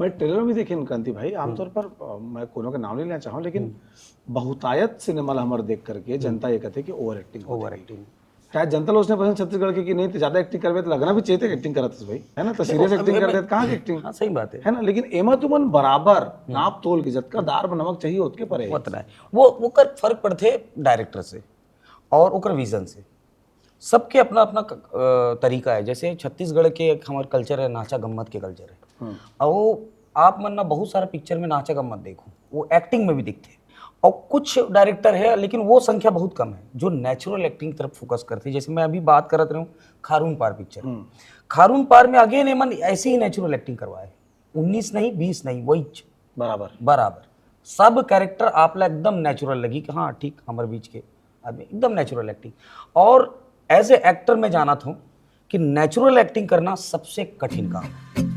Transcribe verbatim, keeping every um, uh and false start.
मैं ट्रेलर में देखे कांति भाई, आमतौर पर अ, मैं कोनो के नाम नहीं लेना चाहूँ, लेकिन बहुतायत सिनेमा ला हमर देख करके जनता ये कहते कि ओवर एक्टिंग, ओवर एक्टिंग। शायद जनता लोग उसने पसंद छत्तीसगढ़ के कि नहीं तो ज्यादा एक्टिंग करबे तो लगना भी चाहिए कि एक्टिंग करत हस भाई, है ना? तो सीरियस एक्टिंग करते तो कहाँ की एक्टिंग? हाँ, सही बात है। है ना? लेकिन एमा तुमन बराबर नाप तोल के जतका दार नमक चाहिए ओतके परे। उतना है। वो ओकर फर्क पड़ते डायरेक्टर से और ओकर विजन से। सबके अपना अपना क- अ, तरीका है। जैसे छत्तीसगढ़ के एक हमारे कल्चर है, नाचा गम्मत के कल्चर है। और वो आप मन ना बहुत सारा पिक्चर में नाचा गम्मत देखो, वो एक्टिंग में भी दिखते हैं। और कुछ डायरेक्टर है, लेकिन वो संख्या बहुत कम है जो नेचुरल एक्टिंग तरफ फोकस करते हैं। जैसे मैं अभी बात करत रहे हूँ खारून पार पिक्चर। खारून पार में अगेन एमन ऐसे ही नेचुरल एक्टिंग करवाए, उन्नीस नहीं, बीस नहीं, वही च- बराबर। बराबर। सब कैरेक्टर आप ला एकदम नेचुरल लगी कि हाँ ठीक, हमारे बीच के आदमी, एकदम नेचुरल एक्टिंग। और एज ए एक्टर मैं जानत हूँ कि नेचुरल एक्टिंग करना सबसे कठिन काम है।